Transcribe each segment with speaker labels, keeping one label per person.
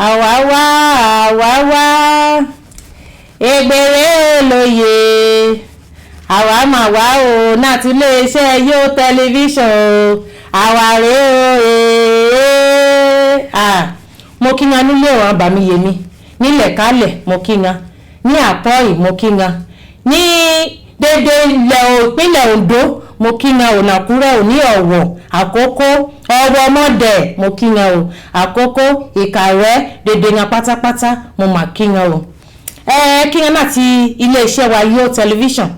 Speaker 1: Àwa wá, àwa wá, ègbèrè olóye, àwa mà wá o láti iléeṣẹ́ Yóò Tẹlifíṣàn o, àwa rèé o. Ee mo kí yan nílé ọ̀hún àbámiyèmí nílẹ̀ kálẹ̀, mo kí yan ní àpọ́ì, mo kí yan ní dédé ilẹ̀ ìpínlẹ̀ Ondo, mo kí yan ònàkúrẹ́ òní Ọ̀wọ̀ Àkókó Ọ̀wọ̀ mọ́dẹ̀, mo kí yan o Àkókó Ìkàrẹ́ dédé yan pátápátá, mo mà kí yan o. Ẹ kí yan láti iléeṣẹ́ wa Yóò Tẹlifíṣàn,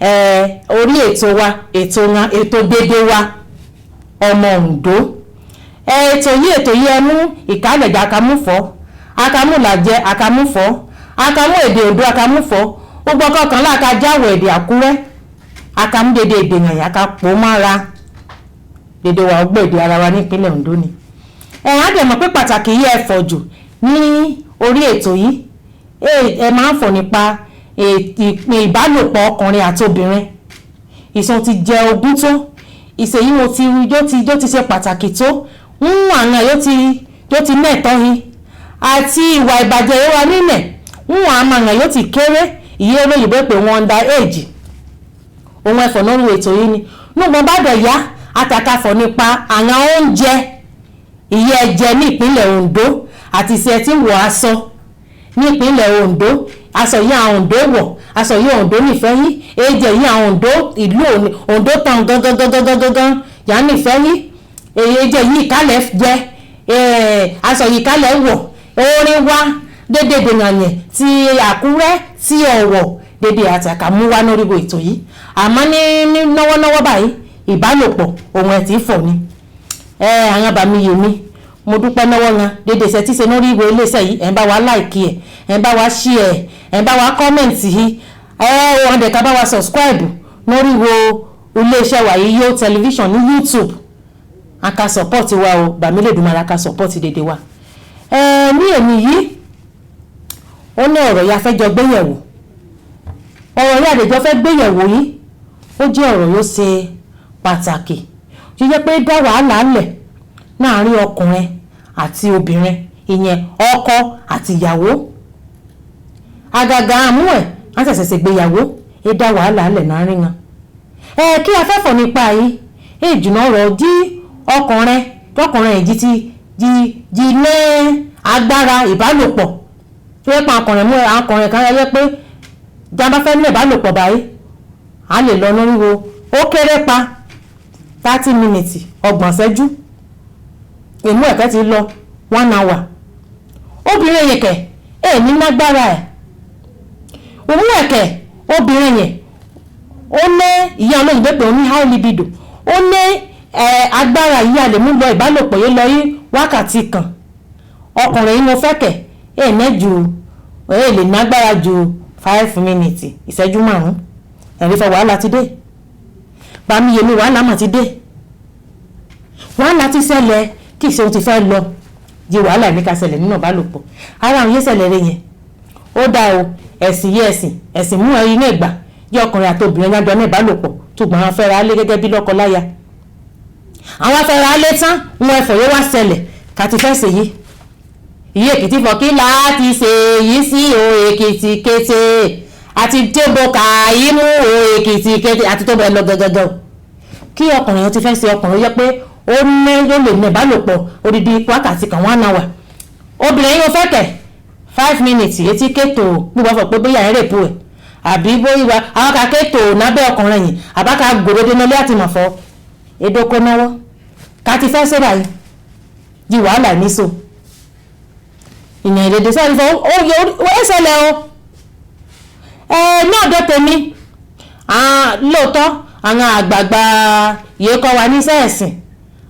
Speaker 1: ẹ orí ètò wa, ètò yan, ètò dédé wa ọmọ Ondo. Ẹ ètò yìí, ètò yìí, ẹ mú ìkálẹ̀jà akamúfọ́, akamúlàjẹ akamúfọ́, akamú èdè Ondo akamúfọ́, gbogbo ọkọ̀ láka jáwọ̀ èdè Àkúrẹ́, akamúdédé èdè yàn akapò mára dédé wa ọgbọ́ èdè ara wa nípínlẹ̀ Ondo ni. Ẹ̀ á dẹ̀ mọ̀ pé pàtàkì yìí ẹ fọ̀ jù ní orí ètò yìí, ẹ máa ń fọ̀ nípa ìbálòpọ̀ ọkùnrin àti obìnrin, ìsàn ti jẹ ogún tó ìṣèyí mo ti yóò ti ṣe pàtàkì tó ń àwọn yóò ti mẹ́ẹ̀tọ́ yìí àti ìwà ìbàjẹ́ yóò wà nílẹ̀ ń wọ́n àmàyàn yóò ti kéré ìyé olóyìnbó pé wọ́n under age ohun ẹ̀fọ́ lórí ètò yìí ni. Nígbọ́n bá dẹ̀ yá àtàkàfọ̀ nípa àwọn oúnjẹ ìyẹ́ ẹ̀jẹ̀ ní ìpínlẹ̀ Ondo àti ìṣe tí wọ̀ aṣọ ní ìpínlẹ̀ Ondo, aṣọ yìí àwọn Ondo wọ̀, aṣọ yìí Ondo nífẹ̀ẹ́ yín, èjẹ̀ yìí àwọn Ondo ìlú Ondo tán gangan gangan gangan gangan yà nífẹ̀ẹ́ yín, èjẹ̀ yìí kálẹ̀ jẹ, aṣọ yìí kálẹ̀ wọ̀, orin wa dédé dènàyẹ̀ ti Àkúrẹ́ ti Ọ̀wọ̀ dédé àtàkà mú wá lórí ètò yìí. Àmọ́ ní nọ́wọ́nọ́wọ́ báyìí, ìbálòpọ̀ ohun ẹ̀ tí fọ̀ ni àwọn bàmíyèmí. Mo dúpẹ́ lọ́wọ́ wọn dédé iṣẹ́ tí ṣe lórí ìwé iléeṣẹ́ yìí. Ẹ̀ ń bá wa láìkí ẹ̀, ẹ̀ ń bá wa ṣí ẹ̀, ẹ̀ ń bá wa kọ́mẹ̀ǹtì yìí, ẹ̀ wọ́n dẹ̀ ká bá wa subscribe lórí wo iléeṣẹ́ wa yìí Yóò Tẹlifíṣàn ní YouTube. A ka support wa o, bàmílẹ̀dùmarè ká support dédé wa. Ẹ ní èmi yìí, ó ní ọ̀rọ̀ yà fẹ́ jọ gbéyẹ̀wò, ọ̀rọ̀ yà àdèjọ́ fẹ́ gbéyẹ̀wò yìí, ó jẹ́ ọ̀rọ̀ yóò ṣe pàtàkì tó jẹ́ pé dá wàhálà lẹ̀ láàrin ọkùnrin àti obìnrin, ìyẹn ọkọ àti ìyàwó, àgàgà àmú ẹ̀ á ṣẹ̀ṣẹ̀ ṣègbéyàwó, ẹ dá wàhálà lẹ̀ láàrin wọn. Ẹ kí afẹ́fọ̀ nípa yìí ìjùnà ọ̀rọ̀ dí ọkùnrin tọkùnrin yìí ti jí jí ní agbára ìbálòpọ̀ tó yẹ pa ọkùnrin mú ọkùnrin kan yẹ pé jàmbá fẹ́ ní ìbálòpọ̀ báyìí, a lè lọ lórí wo ó kéré pa 30 minutes, 30 ṣẹ́jú, ìmú ẹ̀kẹ́ ti lọ 1 hour. Obìnrin yẹn kẹ̀ ẹ̀ ní lágbára ẹ̀ òmú ẹ̀kẹ́ obìnrin yẹn ó ní ìyá olóyìnbó pé ó ní high libido, ó ní agbára yìí a lè mú lọ ìbálòpọ̀ yìí lọ yí wákàtí kan. Ọkùnrin yìí mo fẹ́ kẹ̀ ẹ̀ ní ju ẹ̀ lè nágbára ju 5 minutes, ìṣẹ́jú 5. Ẹ̀rí fọ wàhálà ti dé, bámiyèmí, wàhálà mà ti dé, wàhálà ti ṣẹlẹ̀. Kí ìṣe ohun ti fẹ́ lọ di wàhálà ní ká ṣẹlẹ̀ nínú ìbálòpọ̀ ara àwọn yẹn ṣẹlẹ̀ rẹ yẹn. Ó dá o, ẹ̀sìn yé ẹ̀sìn ẹ̀sìn mú ẹyin ní ìgbà yí ọkùnrin àti obìnrin yájọ ní ìbálòpọ̀ tó gbọ́n àwọn afẹ́ra lé gẹ́gẹ́ bí lọ́kọ láya, àwọn afẹ́ra lé tán wọn ẹ̀fọ̀ yóò wá ṣẹlẹ̀ ká ti fẹ́ ṣe yìí. Ìyí Èkìtì fọ kí láti ṣe yìí sí o, Èkìtì kété àti tóbo kàyí mú o, Èkìtì kété àti tóbo ẹ lọ gẹ́gẹ́gẹ́ o. Kí ọkùnrin ti fẹ́ ṣe ọkùnrin yẹ pé ó ní ó lè ní ìbálòpọ̀ odidi wákàtí kan, 1 hour, obìnrin yóò fẹ́ kẹ̀ 5 minutes etí kéètò gbogbo afọ pé bóyá ẹ̀rẹ̀ po ẹ̀ àbí bóyá àwọn ká kéètò nábẹ́ ọkùnrin yìí àbáká gbòdòdó nílé àti mọ̀fọ́ edoko náwó ká ti fẹ́ ṣe báyìí di wàhálà níṣó ìyẹn ìdèdè sẹ́ni fún ó yẹ ó ṣẹlẹ̀ o. Ẹ ní ọ̀dọ̀ tèmi lóòótọ́ àwọn àgbààgbà yìí kọ́ wa ní sẹ́ẹ̀sìn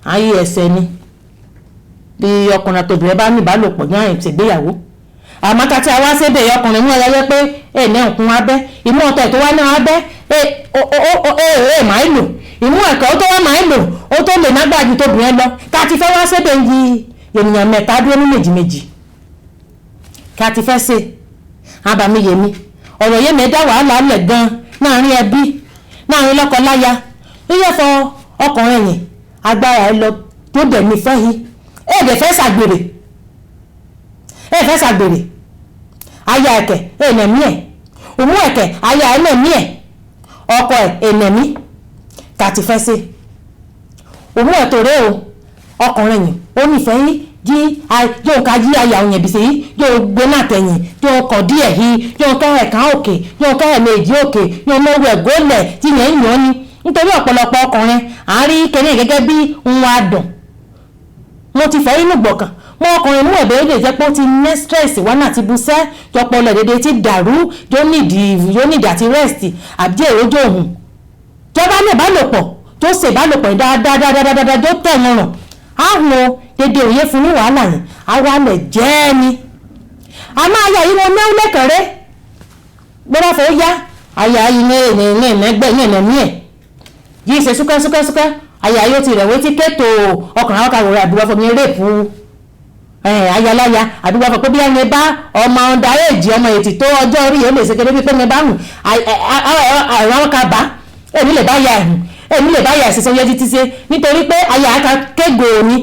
Speaker 1: ayé ẹsẹ̀ ni bí ọkùnrin àtòbìnrin bá ní ìbálòpọ̀ ní àyè ṣègbéyàwó, àmọ́ ká tí a wá sébè ọkùnrin mú ẹyẹ pé ẹ ní òkun abẹ́ ìmú ọ̀tọ̀ tó wá ní abẹ́ ẹ ẹ máa lò ìmú ẹ̀kọ́ tó wá máa lò ó tó lè nágbà ju tóbìnrin lọ. Ká ti fẹ́ wá sébè ń yí ènìyàn mẹ́ta dúró ní méjì méjì, ká ti fẹ́ ṣe abàmìyèmí ọ̀rọ̀ yẹn mẹ́ta wàhálà lẹ̀ gan láàrin ẹbí láàrin lọ́kọ-láya yíyẹ fọ ọkùnrin yìí agbára ẹ lọ tó dẹ̀ nífẹ̀ẹ́ yìí ẹ̀ dẹ̀ fẹ́ ṣàgbèrè. Ẹ fẹ́ ṣàgbèrè aya ẹ̀kẹ́ ẹ̀nẹ̀mí ẹ̀ òmú ẹ̀kẹ́ aya ẹ̀nẹ̀mí ẹ̀ ọkọ ẹ̀ ẹ̀nẹ̀mí kàti fẹ́ ṣe òmú ẹ̀ tó rẹ́ o ọkùnrin yìí ó nífẹ̀ẹ́ yín jí yóò ká yí aya òun yẹn bìsẹ̀ yìí yóò gbé náà tẹ̀yìn yóò kọ̀ díẹ̀ yìí yóò kẹ́ ẹ̀ka òkè yóò kẹ́ ẹ̀mejì òkè yóò mọ̀wé ẹ̀gólẹ̀ tí yẹn ń yàn ni nítorí ọ̀pọ̀lọpọ̀ ọkùnrin à ń rí kẹ́lẹ́ gẹ́gẹ́ bí ohun adùn. Mo ti fẹ́ inú gbọ̀kàn mọ ọkùnrin mú ẹ̀bẹ̀ lè jẹ́ pé ó ti ní stress wá náà ti busẹ́ jọpọlọ dédé ti dàrú yóò nídìí àti rest àbí èròjò òhun jọba ní ìbálòpọ̀ tó ṣe ìbálòpọ̀ dáadáa tó tẹ̀ wọ́n rùn áhùn dédé òye fún ní wàhálà yẹn awalẹ̀ jẹ́ ni. A máa yà yí wọn mẹ́wọ́ lẹ́kẹ̀rẹ́ gbọ́dọ̀ fẹ́ yá àyà yìí ní ẹ̀ẹ́dẹ́gbẹ́ ní ẹ̀ẹ́dẹ́mí ẹ̀ yìí ṣe súkẹ́súkẹ́súkẹ́ àyà yóò ti rẹ̀wé tí kéètò ọkùnrin àwọn kàwé àdúgbò fún mi rèpù ayaláya àdúgbò fún pé bí ẹni bá ọmọ ọ̀dà èjì ọmọ ètì tó ọjọ́ orí yẹn lè ṣe kéde bí pé mi bá hùn àwọn kà bá èmi lè bá ya ẹ̀hùn èmi lè bá ya ẹ̀sìn sọ títí ṣe nítorí pé àyà aka kégo ni.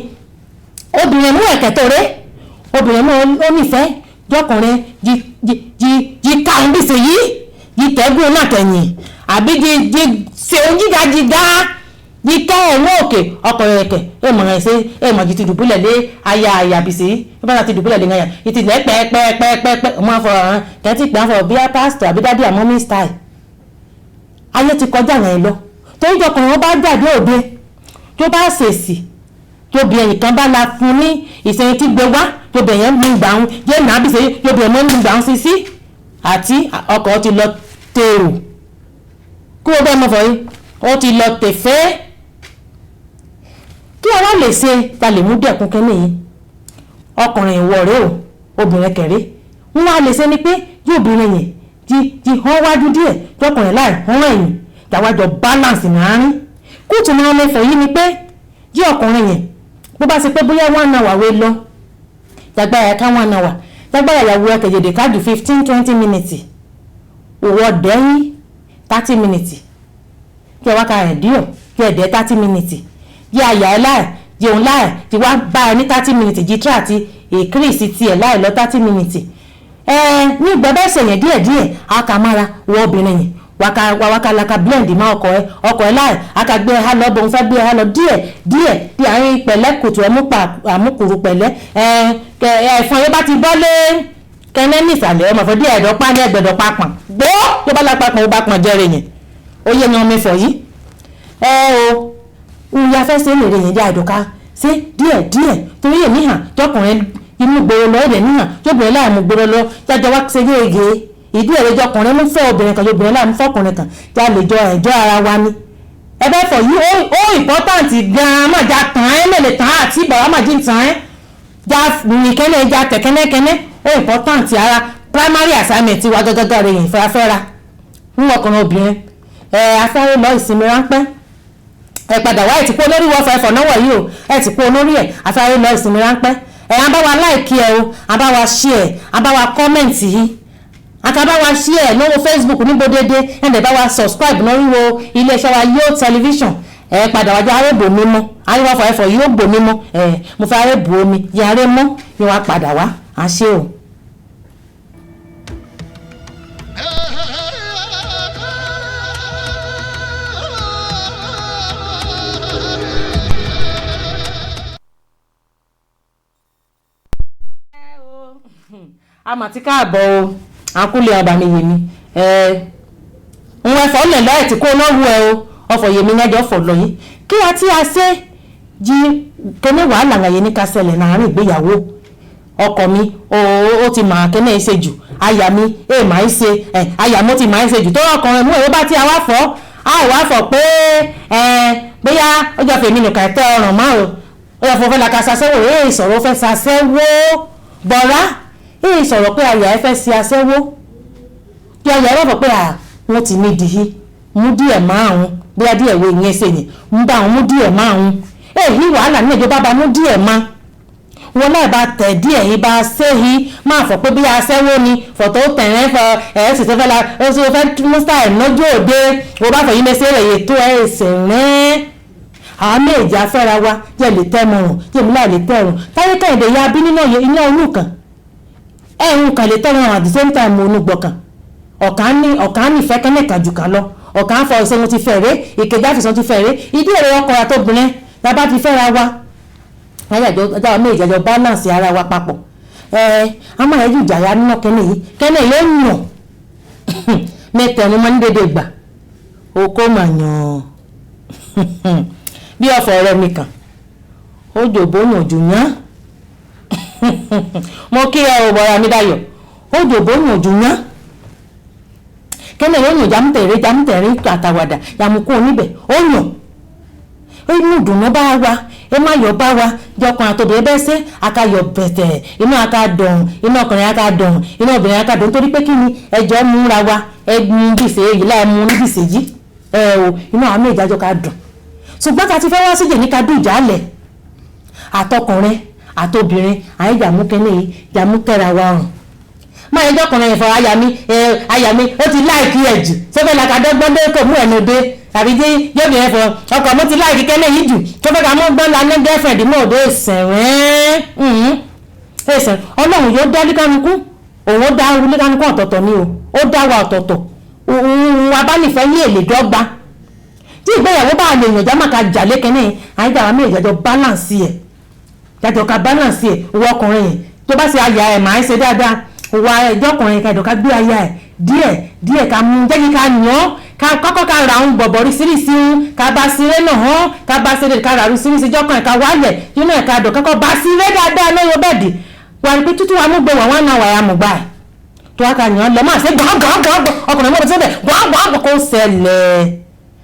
Speaker 1: Obìnrin mú ẹ̀kẹ́ tó rẹ́ obìnrin mú ó nífẹ̀ẹ́ jọkùnrin jí káwọn bí ṣe yìí jí tẹ́gùn náà tẹ̀yìn àbí jí ṣe oúnjíga jíga jí kẹ́ ẹ̀wọ̀n òkè ọkùnrin ẹ̀kẹ́ ẹ̀ mọ̀ ẹ̀ ṣe ẹ̀ mọ̀ jí ti dùbúlẹ̀ lé aya àyà bìsí ẹ̀ bá ti dùbúlẹ̀ lé aya ìtìlẹ̀ pẹ́ẹ́pẹ́ẹ́pẹ́ẹ́pẹ́ ọmọ afọ ọ̀hún kẹ́tì pé afọ bíi pásítọ̀ àbí dádì àmọ́mí style. Ayé ti kọjá yẹn lọ torí jọkùnrin wọn bá jáde òde tó bá ṣèṣì tóbi ẹnìkan bá la fún ní ìsẹ̀yìn tí gbé wá tóbi ẹ̀yẹn mú gbà ń jẹ́ nàá bí sẹ́yìn tóbi ẹ̀mọ́ mú gbà ń sí sí àti ọkọ̀ ti lọ tèrò kí wọ́n bẹ́ẹ̀ mọ̀ fọ́ yìí ó ti lọ tẹ̀fẹ́. Kí ọwọ́ lè ṣe ta lè mú dẹ̀kun kẹ́lẹ́ yìí ọkùnrin ìwọ rẹ o obìnrin kẹrẹ ń wá lè ṣe ni pé yóò obìnrin yẹn jí hàn wájú díẹ̀ tọkùnrin láì hàn ẹ̀yìn tàwájọ balance náà kóòtù máa ń lẹ́fọ̀ọ́ yìí ni pé jí ọkùnrin yẹn bó bá ṣe pé bóyá 1 hour wé lọ jàgbára ká 1 hour jàgbára ìyàwó ẹ kẹjẹdẹ kájú 15-20 minutes òwò dẹ́yìn 30 minutes kí ẹ wá ka ẹ̀ díọ̀ kí ẹ dẹ́ 30 minutes yí àyà ẹ láì jẹun láì tí wá bá ẹ ní 30 minutes jí tíra àti ìkírìsì tiẹ̀ láì lọ 30 minutes ẹ ní ìgbà bẹ́ẹ̀ sẹ̀yìn díẹ̀díẹ̀ á kà mára wọ obìnrin yẹn wakalaka blend ma ọkọ ẹ láì akagbé ẹ lọ bóun fẹ́ gbé ẹ lọ díẹ̀ díẹ̀ díẹ̀ àárín pẹ̀lẹ́ kùtù ẹmú pa àmúkùrú pẹ̀lẹ́ ẹ ẹfọn yóò bá ti bọ́ lé kẹ́nẹ́ ní ìsàlẹ̀ ọmọ fún díẹ̀ ẹ̀dọ́pá ní ẹgbẹ̀dọ̀pá pọ̀n gbó tó bá lápá pọ̀n ó bá pọ̀n jẹ́rẹ̀ yẹn ó yẹ yan mi fọ̀ yìí ẹ o ìyá fẹ́ ṣe lè rè yẹn jẹ́ àdùká ṣe díẹ̀ díẹ̀ torí èmi hàn tọkùnrin inú gbòòrò lọ èdè níhàn tóbìnrin láì mú gbòòrò lọ jájọ wá ṣe yéege ìdí ẹ̀rọ ọkùnrin mú fẹ́ obìnrin kan obìnrin láàmú fọkùnrin kan já lè jọ ẹ̀jọ́ ara wa ni. Ẹ bẹ́ fọ̀ yìí ó important gan-an má já tàn ẹ́ mẹ́lẹ̀ tàn án àti bàbá má jí tàn ẹ́ já nìkẹ́lẹ́ já tẹ̀ kẹ́nẹ́kẹ́nẹ́ ó important ara primary assignment wa gẹ́gẹ́gẹ́ rẹ̀ yìí fẹ́rafẹ́ra ń ọkùnrin obìnrin ẹ afẹ́rẹ́ lọ ìsinmi ráńpẹ́ ẹ padà wá ẹ ti kú olórí wọ́fọ̀ ẹ̀fọ̀ náwọ̀ yìí o ẹ ti kú olórí ẹ̀ afẹ́rẹ́ lọ ìsinmi ráńpẹ́ ẹ à ń bá wa like ẹ o à ń bá wa share à ń bá wa comment yìí àtàbá wa share lọ́wọ́ Facebook ní gbódédé ẹ̀ǹdẹ̀ bá wa subscribe lóríwo iléeṣẹ́ wa Yo Television ẹ padà wájú arébò mímọ́ àríwá ẹ̀fọ̀ yóò bò mímọ́ ẹ mo fẹ́ arébò omi yẹ aré mọ́ ni wàá padà wá à ń ṣe o. A mà ti káàbọ̀ o àkúlẹ̀ ọba mi yèmí ẹ ń ẹfọ̀ lẹ̀ lọ́ọ̀ tí kò lọ́wọ́ ẹ o ọfọ̀ yèmí ní ẹjọ́ fọ̀ lọ yìí kí a tí a ṣe jí kẹ́ni wàhálà àyè ní ká ṣẹlẹ̀ láàrin ìgbéyàwó ọkọ mi ó ti mà kẹ́ni ṣe jù aya mi ẹ mà ń ṣe ẹ aya mi ó ti mà ń ṣe jù tó ọkùnrin mú ẹ bá tí a wá fọ́ a ò wá fọ̀ pé ẹ bóyá ó jọ fèmí nìkan tẹ ọrùn mọ́ o ó yọ fún fẹ́ la ka ṣaṣẹ́wó ẹ ìsọ̀rọ̀ fẹ́ ṣaṣẹ́wó bọ̀rá èyí sọ̀rọ̀ pé ayà ẹ fẹ́ ṣe aṣẹ́wó kí ayà ẹ rọ̀bọ̀ pé à wọ́n ti ní dìhí mú díẹ̀ márùn-ún bóyá díẹ̀ wo ìyẹn ṣe yẹn ń bá àwọn mú díẹ̀ márùn-ún èyí wàhálà ní ìjọba bá mú díẹ̀ má wọn náà bá tẹ̀ díẹ̀ yìí bá ṣe yìí máa fọ̀ pé bí aṣẹ́wó ni fọ̀tò tẹ̀rẹ́ fọ ẹ̀ sì tó fẹ́ la ó sì fẹ́ mú style lọ́jọ́ òde wọ́n bá fọ̀ yín mẹ́sẹ̀ rẹ̀ yìí tó ẹ̀ sì rìn àwọn méjì afẹ́ra wa jẹ́ lè tẹ́ mọ̀rùn jẹ́ mi láì lè tẹ́rùn táyé kẹ́hìndé ya bí nínú iná olú kan Ẹ̀ ń kàn lè tẹ́wọ̀n at the same time onúgbọ̀kàn ọ̀kan ní ọ̀kan nífẹ̀ẹ́ kẹ́nẹ̀kan jù kan lọ. Ọ̀kan fọ ìṣe wọn ti fẹ́ rẹ́, ìkejì àfìsàn ti fẹ́ rẹ́. Ìdí èrè ọkọ àtobìnrin bàbá ti fẹ́ra wa ayájọ méjì àjọ balance ara wa papọ̀. Ẹ a máa yẹ ìjà ya nínú kẹ́nẹ̀ yìí, kẹ́nẹ̀ yóò yàn mẹ́tẹ̀ ni wọ́n ní dédé gbà oko mà yàn bí ọ̀fọ̀ ọ̀rẹ́ mi kàn ó jòbó yàn jù yán. Mo kí ẹ ò bọ̀rọ̀ mi dayọ̀, ó jòbó yàn jù yán. Kẹ́nẹ̀ yóò yàn jámùtẹ̀rẹ́ jámùtẹ̀rẹ́ àtàwàdà yàmùkú oníbẹ̀ ó yàn inú ìdùnnú bá wa, ẹ má yọ̀ bá wa jọkùn àtòbìnrin bẹ́ẹ̀ sẹ́ akayọ̀ bẹ̀tẹ̀, inú aka dùn, inú ọkùnrin aka dùn, inú obìnrin aka dùn, torí pé kí ni ẹjọ́ múra wa, ẹ mú bìsẹ̀ èyí láì mú ní bìsẹ̀ yìí ẹ o, inú àwọn méjì àjọ ká dùn. Ṣùgbọ́n ká ti fẹ́ wá síjẹ̀ ní ká dùn jálẹ̀ àtọkùnrin àtobìnrin àyè jàmú kẹ́lẹ́ yìí jàmú kẹ́ra wa hàn máa ń jọkùnrin ẹ̀fọ́ àyà mi, àyà mi ó ti láìkí ẹ̀ jù sọ́fẹ́ làkàdọ́gbọ́n dé kò mú ẹ̀nu dé tàbí tí yóò ẹ̀fọ́ ọkọ̀ mo ti láìkí kẹ́lẹ́ yìí jù tó fẹ́ ká mú gbọ́n la ní girlfriend mọ́ òde ìsẹ̀rẹ́ ẹ̀sẹ̀. Ọlọ́run yóò dá líkánukú, òun ó dá líkánukú ọ̀tọ̀ọ̀tọ̀ ni o, ó dá wa ọ̀tọ̀ọ̀tọ̀, òun abánifẹ́ ní èlé dọ́gba. Tí ìgbéyàwó bá lè yàn jámà ká jà lékẹ́ni àyíjà wa méjì àjọ balance ẹ̀, jájọ ká balance ẹ̀. Owó ọkùnrin yẹn tó bá ṣe àyà ẹ̀ máa ń ṣe dáadáa, òwò ẹjọ́ ọkùnrin ká ẹ̀dọ̀ ká gbé aya ẹ̀ díẹ̀ díẹ̀ ká mú jẹ́ kí ká yàn án, ká kọ́kọ́ ká ra òun bọ̀bọ̀ ríṣiríṣi ń ká bá ṣeré náà hàn, ká bá ṣeré ká ra ríṣiríṣi jọ́kàn ẹ̀ ká wálẹ̀ nínú ẹ̀ka dọ̀ kọ́kọ́ bá ṣeré dáadáa lórí bẹ́ẹ̀dì wà ní pé tútù wa mú gbé wà wọn náà wà á mú gbà ẹ̀ tó wá ká yàn án lọ máa ṣe gbọ̀ngbọ̀ngbọ̀n ọkùnrin mọ́tò síbẹ̀ gbọ̀ngbọ̀ngbọ̀n kó ṣẹlẹ̀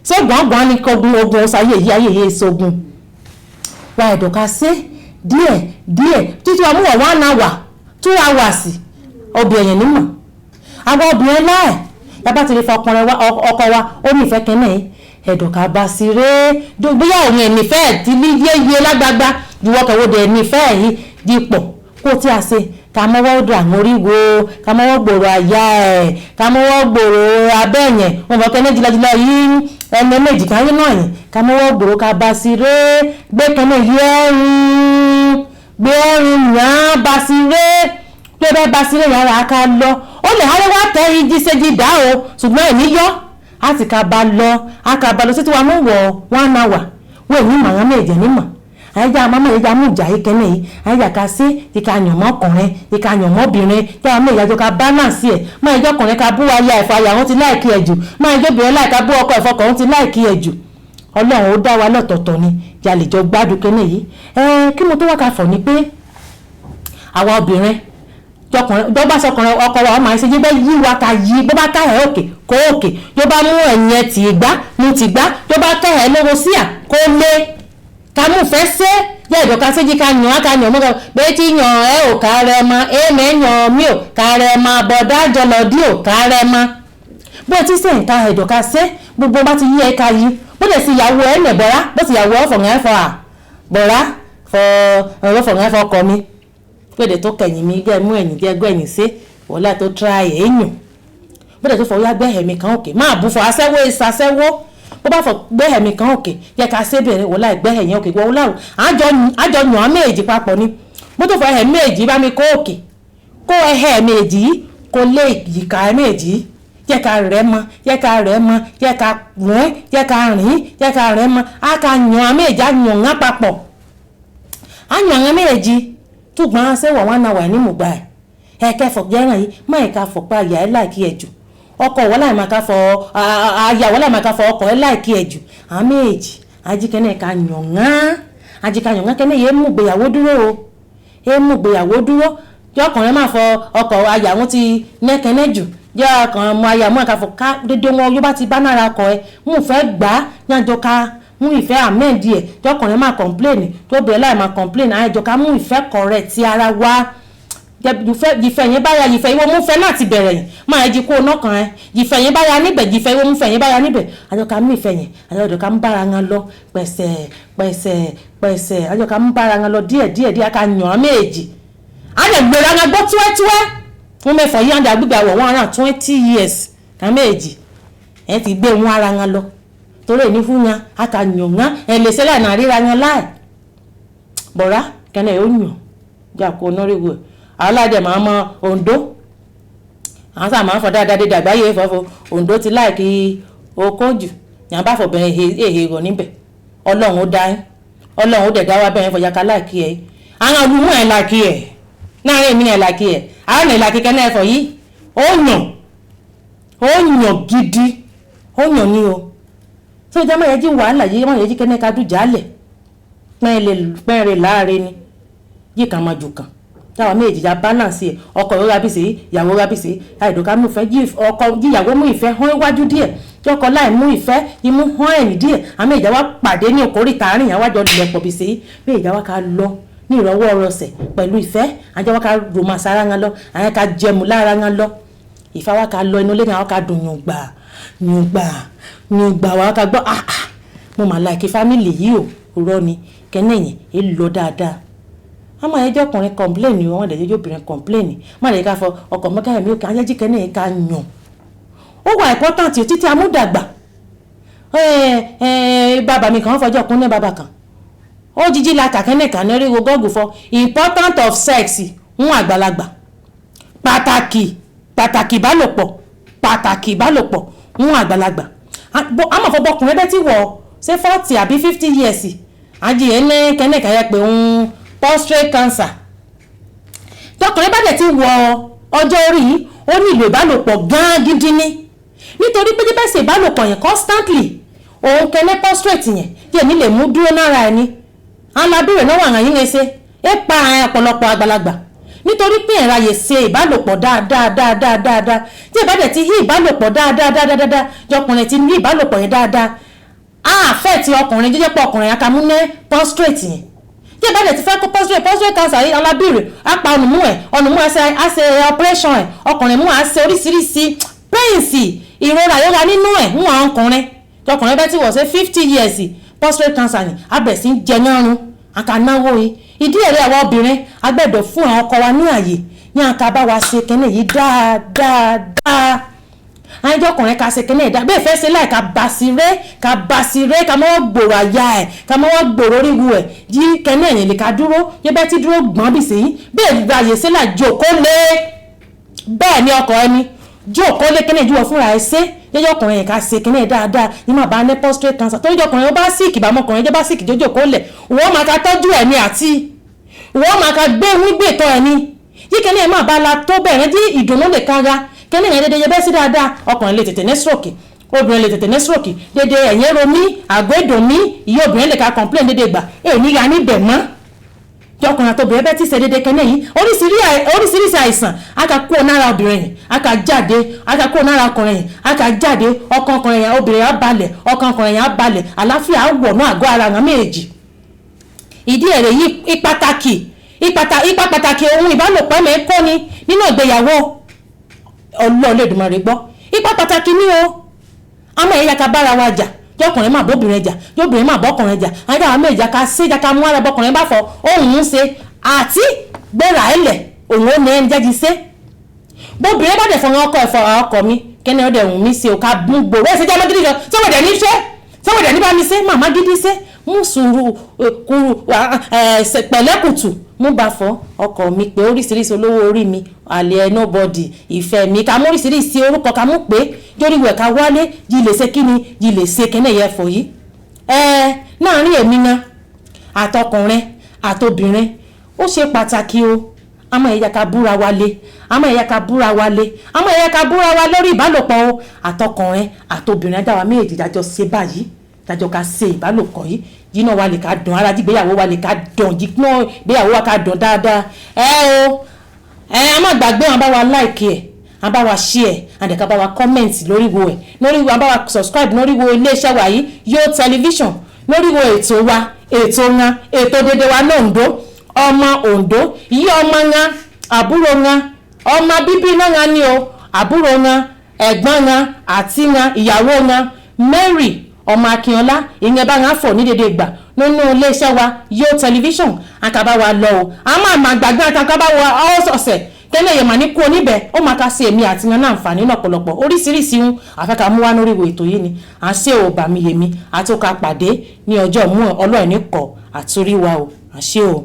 Speaker 1: ṣé gbọ̀ngbọ̀n ni kọ́gun ogun ọ̀sà ayé yìí ayé yìí ṣogun wà ẹ̀dọ̀ ká ṣe díẹ̀ díẹ̀ tútù wa mú wà 1 hour 2 hours obìnrin nímọ̀ àwọn obìnrin láì bàbá ti lè fa ọkùnrin wa ọkọ wa ó ní ìfẹ́ kẹ́nẹ̀ ẹ̀dọ̀ká bá sí ré bóyá òun ẹ̀ nífẹ̀ẹ́ ti ní yéye lágbágbá juwọ́ kẹwọ́dẹ̀ ẹ̀ nífẹ̀ẹ́ yìí dípọ̀ kó tí a ṣe ká mọ́wọ́ dùn àwọn oríwo, ká mọ́wọ́ gbòòrò àyà ẹ̀, ká mọ́wọ́ gbòòrò abẹ́ yẹn wọn bọ̀ kẹ́nẹ́ jìlọ́jìlọ́ yìí ẹni méjì kan yín náà yẹn ká mọ́wọ́ gbòòrò ká bá sí ré gbé kẹ́nẹ́ yí ẹ̀rín gbé ẹ̀rín yàn án bá sí ré pé bẹ́ẹ̀ bá sílẹ̀ yàrá ká lọ ó lè hárẹ́ wá tẹ́ igi ṣéjì dá o, ṣùgbọ́n èmi yọ á sì ká ba lọ á ká ba lọ sí tí wàá mú wọ̀ 1 hour wọ́n èmi màá mú ẹ̀jẹ̀ nímọ̀ àyíjà màmá ẹ̀jẹ̀ mú ìjà yìí kẹ́nẹ̀ yìí àyíjà ká sí ti ká yàn mọ́ ọkùnrin ti ká yàn mọ́ obìnrin tí wàá mú ìyàjọ ká balance ẹ̀ máa ẹjọ́ ọkùnrin ká bú aya ẹ̀fọ́ aya wọn ti láìkí ẹ̀ jù, máa ẹjọ́ obìnrin láìka bú ọkọ ẹ̀fọ́ ọkọ ti láìkí ẹ̀ jù. Ọlọ́run ó dá wa lọ́tọ̀ọ̀tọ̀ ni jalè jọ gbádùn kẹ́nẹ̀ yìí. Ẹ kí mo tó wá ká fọ̀ ni pé àwa obìnrin tọkùnrin tó bá sọkùnrin ọkọ wa ọmọ àìsí yíbẹ yí wa ká yí bó bá ká ẹ òkè kó òkè, tó bá mú ẹ̀yìn ẹ tì í gbá mú tì gbá, tó bá ká ẹ lówó sí à kó lé ká mú fẹ́ sé jẹ́ ìdọ̀ka séjì ká yàn á ká yàn mọ́kàn pé tí yàn ẹ ò ká rẹ mọ èèmẹ̀ yàn mí ò ká rẹ mọ bọ̀dá jọlọ dí ò ká rẹ mọ. Bó ti sẹ́yìn ká ìdọ̀ka sé gbogbo bá ti yí ẹ ká yí bó lè sì yàwó ẹ nẹ̀ bọ̀rá bó sì yàwó ọ̀fọ̀ngàn ẹ fọ à bọ̀rá fọ ọ̀fọ̀ngàn ẹ fọ ọkọ mi pèdè tó kẹ̀yìn mi jẹ́ mú ẹ̀yìn jẹ́ gbẹ̀yìn sí wọlé tó tra èèyàn bóde tó fọ ya gbẹ̀hẹ̀mí kan òkè máa bú fọ aṣẹ́wó ìsàṣẹ́wó bó bá fọ gbẹ̀hẹ̀mí kan òkè yẹ ká sébìnrin wọlé gbẹ̀hẹ̀yìn òkè wọlé àjọ yàn án méjì papọ̀ ni bó tó fọ ẹ̀hẹ̀ méjì bá mi kó òkè kó ẹ̀hẹ̀ méjì kó lé ìyíká méjì yẹ ká rẹ̀ mọ́ yẹ ká rẹ̀ mọ́ yẹ ká rìn yẹ ká rìn yẹ ká rẹ̀ mọ́ á ká yàn án méjì á yàn án papọ̀ á yàn án méjì túgbọ́n sẹ́wọ̀n wọn náà wà ní mùgbà ẹ̀ ẹ̀ kẹfọ̀ jẹ́ràn yìí má ẹ̀ka fọ̀ pé àyà ẹ̀ láìkí ẹ̀ jù ọkọ wọ́n láì máa ká fọ àyà wọ́n láì máa ká fọ ọkọ ẹ̀ láìkí ẹ̀ jù àwọn méjì ajíkẹ́nẹ́ ká yàngán ajíkẹ́ yàngán kẹ́nẹ́ yẹn mú gbéyàwó dúró o yẹn mú gbéyàwó dúró jẹ́ ọkùnrin máa fọ ọkọ àyà wọn ti nẹ́kẹ́nẹ́ jù jẹ́ ọkùnrin mọ àyà mọ́ ẹ̀ka fọ ká dédé wọn yóò bá ti bá nára ọkọ ẹ̀ mú fẹ́ gbà á yànjọ ká mú ìfẹ́ àmẹ́ǹdì ẹ̀ jọkùnrin máa kọ̀ǹpléènì tó bẹ̀rẹ̀ láì máa kọ̀ǹpléènì àìjọ ká mú ìfẹ́ kọ̀rẹ́ ti ara wa ìfẹ́ yẹn báya ìfẹ́ ìwọ mú fẹ́ láti bẹ̀rẹ̀ yẹn máa jí kó o nọ́kàn ẹ ìfẹ́ yẹn báya níbẹ̀ ìfẹ́ ìwọ mú fẹ́ yẹn báya níbẹ̀ àjọ ká mú ìfẹ́ yẹn àjọ ká mú bára wọn lọ pẹ̀sẹ̀ pẹ̀sẹ̀ pẹ̀sẹ̀ àjọ ká mú bára wọn lọ díẹ̀ díẹ̀ díẹ̀ ká yàn án méjì àjọ gbéra wọn gbọ́ túẹ́túẹ́ wọn mẹ́fọ̀ yí àjọ àgbègbè àwọ̀ wọn around 20 years ká méjì ẹ ti gbé wọn ara wọn lọ torí èmi fún yan a kà yàn án ẹ lè ṣẹlẹ̀ náà ríra yan láì bọ̀rá kẹ́nẹ̀ ó yàn jà kó nọ́rẹ́wò Aládẹ máa mọ Oǹdó, àwọn sáà máa ń fọ dáadáa dédé àgbáyé fọfọ. Oǹdó ti láìkí okó jù, yàn bá fọbìnrin èhè rọ níbẹ̀. Ọlọ́run ó dá yín, Ọlọ́run ó dẹ̀ dá wa bẹ́ẹ̀ fọyà ká láìkí ẹ̀. Àwọn olùmọ̀ ẹ̀ láìkí ẹ̀ náà, èmi ẹ̀ láìkí ẹ̀, àwọn ẹ̀ láìkí kẹ́nẹ́ ẹ̀fọ́ yìí. Ó yàn, ó yàn gidi, ó yàn ní o. Tó ìjà máa yẹ jí wàhálà yìí, máa yẹ jí kẹ́nẹ́ ká dùjà lẹ̀ pẹ́ẹ́rẹ́ láàrin ni yìí kàn máa jù kàn táwa méjì já balance ẹ̀. Ọkọ ìwé rabisi, ìyàwó rabisi, àìdùnká mú ìfẹ́ jí ọkọ jíyàwó mú ìfẹ́ hàn iwájú díẹ̀, tí ọkọ láì mú ìfẹ́ imú hàn ẹ̀yìn díẹ̀. Àmì ìjà wa pàdé ní òkórìtà àárín ìyàwó àjọ lẹ̀pọ̀ bìsí bí ìjà wa ká lọ ní ìrọwọ́ rọsẹ̀ pẹ̀lú ìfẹ́. Àjọ wa ká rọmàṣà ara wọn lọ, àwọn ká jẹmu lára wọn lọ, ìfẹ́ wa ká lọ inú ilé wa ká dùn yùngbà yùngbà yùngbà wa ká gbọ́, ah ah, mo mà láìkí fámìlì yìí o. Rọ ni kẹ́nẹ̀yìn ẹ lọ dáadáa. Wọ́n máa yẹjọ́ ọkùnrin kọ̀ǹpléènì, wọ́n lè yẹjọ́ obìnrin kọ̀ǹpléènì, má lè ká fọ ọkọ̀ mọ́kànlá mi ò kí ayájí kẹ́nẹ̀yìn ká yàn. Ó wà important títí amúdàgbà. Bàbá mi kàn fọjọ́ kún ní bàbá kan ó jíjí la kàkẹ́nẹ̀ kàn ní oríwo gọ́ọ̀gù fọ important of sex ń àgbàlagbà, pàtàkì pàtàkì ìbálòpọ̀, pàtàkì ìbálòpọ̀ ń àgbàlagbà. Àmọ̀ fọbọkùnrin bẹ́ẹ̀ tí wọ̀ ṣé 40 àbí 50 years àjì ẹ̀ ní kẹ́nẹ̀ kàn yẹ pé ń prostate cancer. Tọkùnrin bá dẹ̀ ti wọ ọjọ́ orí yìí, ó ní ìlò ìbálòpọ̀ gan-an gidi ni, nítorí pé bẹ́ẹ̀ ṣe ìbálòpọ̀ yẹn constantly, òun kẹ́lẹ́ prostate yẹn yẹ̀ ní lè mú dúró nára ẹni. Àwọn abúrò náà wà yín ṣe é pa ọ̀pọ̀lọpọ̀ àgbàlagbà nítorí pé ẹ̀ráyè ṣe ìbálòpọ̀ dáadáa dáadáa dáadáa. Tí ìbá dẹ̀ ti hí ìbálòpọ̀ dáadáa dáadáa dáadáa, jọkùnrin ti ní ìbálòpọ̀ yẹn dáadáa, á affect ọkùnrin jíjẹ́ pọ̀ ọkùnrin akamúnẹ́ prostate yẹn. Tí ìbá dẹ̀ ti fẹ́ kó prostate cancer yìí, alábìrì á pa ọ̀nùmú ẹ̀, ọ̀nùmú ẹ̀ á ṣe operation ẹ̀, ọkùnrin mú á ṣe oríṣiríṣi pains, ìrora yóò nínú ẹ̀ ń wọ̀n ọkùnrin. Tọkùnrin bẹ́ẹ̀ tí wọ́n ṣe 50 years, prostate cancer ni abẹ̀ sí ń jẹ yánrun àkànáwó yìí. Ìdí ẹ̀rẹ́ àwọn obìnrin agbẹ́dọ̀ fún àwọn ọkọ wa ní àyè ní àká bá wa ṣe kínní yìí dáadáa. Àyíjọ́ ọkùnrin ká ṣe kínní ìdá bẹ́ẹ̀ fẹ́ ṣe láì ká basiré, ká basiré, ká mọ́wọ́ gbòòrò àyà ẹ̀, ká mọ́wọ́ gbòòrò oríwu ẹ̀ jí kínní ẹ̀yìn lè ká dúró yẹ bẹ́ẹ̀ tí dúró gbọ́n bì sí bẹ́ẹ̀ gbàyè sí là jòkó lé. Bẹ́ẹ̀ ni ọkọ ẹni jókòó lé kínní ìjúwọ̀ fúnra ẹ̀ ṣe jẹ́jọ́ ọkùnrin yẹn ká ṣe kínní dáadáa ní má bàa ní prostate cancer, torí ọkùnrin ó bá sick, ìbámu ọkùnrin jẹ́ bá sick jójókòó lẹ̀, wọ́n máa ka tọ́jú ẹ̀ ní àti wọ́n máa ka gbé wígbè tọ́ ẹ̀ ní yí kínní ẹ̀ má bá la tó bẹ̀rẹ̀ dí ìdùnnú lè kára kínní yẹn dédé yẹ bẹ́ẹ̀ sí dáadáa. Ọkùnrin lè tètè ní stroke, obìnrin lè tètè ní stroke dédé, ẹ̀yìn romi àgọ́ mi ìyá obìnrin lè ka complain dédé gbà èyí ya níbẹ̀ mọ́. Jọkùnrin àtobìnrin bẹ́ẹ̀ tí ṣe déédéé kẹ́nẹ́ yìí, oríṣiríṣi àìsàn a kà kúrò nára obìnrin yìí, a kà jáde, a kà kúrò nára ọkùnrin yìí, a kà jáde. Ọkàn ọkùnrin yẹn, obìnrin yẹn á balẹ̀, ọkàn ọkùnrin yẹn á balẹ̀, àlàáfíà á wọ̀ náà àgọ́ ara wọn méjì. Ìdí ẹ̀rẹ̀ yìí pàtàkì, ipa pàtàkì ohun ìbálòpọ̀ mẹ́ kọ́ ni nínú ìgbéyàwó. Ọlọ́ọ̀ Olódùmarè gbọ́, ipa pàtàkì ní o. Àmọ́ ẹ̀yà ká bára wa jà, jọkùnrin máa bóbìnrin jà, jọbìnrin máa bọ́kùnrin jà, àyíká àwọn méjì ká sí ká mú ara bọ́kùnrin bá fọ òun ń ṣe àti gbéra ẹlẹ̀ òun ó ní ẹni jẹ́ji ṣe. Bóbìnrin bá dẹ̀ fọwọ́n ọkọ ẹ̀fọ́ ọkọ mi kẹ́ni ọ̀dẹ̀ òun mi ṣe ò ká mú gbòòrò ẹ̀ṣẹ̀ jẹ́ ọmọ gidi gan sọ́wọ́ dẹ̀ ní ṣe, sọ́wọ́ dẹ̀ ní bá mi ṣe màmá gidi ṣe mú sùúrù kúrú pẹ̀lẹ́kùtù mú bá fọ ọkọ mi pé oríṣiríṣi olówó orí mi, àlè ẹ nobody, ìfẹ́ mi, ká mú oríṣiríṣi orúkọ ká mú pé jórí wẹ̀ ká wálé jí lè ṣe kíni jí lè ṣe kíní ẹ̀yẹ fò yìí. Ẹ láàrin èmi náà àtọkùnrin àtobìnrin, ó ṣe pàtàkì o. Àmọ́ ẹ̀yà ká búra wa lé, àmọ́ ẹ̀yà ká búra wa lé, àmọ́ ẹ̀yà ká búra wa lórí ìbálòpọ̀ o. Àtọkùnrin àtobìnrin adáwa méjì dájọ́ ṣe báyìí, dájọ́ ká ṣe ìbálòpọ̀ yìí, jíná wa lè ká dùn ara, jígbéyàwó wa lè ká dùn, jíná ìgbéyàwó wa ká dùn dáadáa. Ẹ o, ẹ a má gbàgbé wọn bá wa like ẹ, a bá wa share and ká bá wa comment lórí wo ẹ, lórí wo a bá wa subscribe lórí wo iléeṣẹ́ wa yìí, Yo Television, lórí wo ètò wa, ètò wọn, ètò dédé wa lóńdó. Ọmọ Oǹdó yí, ọmọ wọn, àbúrò wọn, ọmọ bíbí náà wọn ni o, àbúrò wọn, ẹ̀gbọ́n wọn àti wọn, ìyàwó wọn, Mary ọmọ Akínọlá, ìyẹn bá wọn fọ̀ ní dédé ìgbà nínú iléeṣẹ́ wa Yo Television. Àkàbà wa lọ o, a máa ma gbàgbé àkàbà wa ọ̀sọ̀ọ̀sẹ̀ tẹ́lẹ̀ yẹn mà ní kú oníbẹ̀. Ó máa ká sí èmi àti yan náà àǹfààní lọ́pọ̀lọpọ̀ oríṣiríṣi ń àfẹ́ká mú wá lórí ìwé ètò yìí ni à ń ṣe ò bàmí yèmí àti ó ká pàdé ní ọjọ́ mú ọlọ́ọ̀ni kọ̀ àtúríwá o, à ń ṣe o.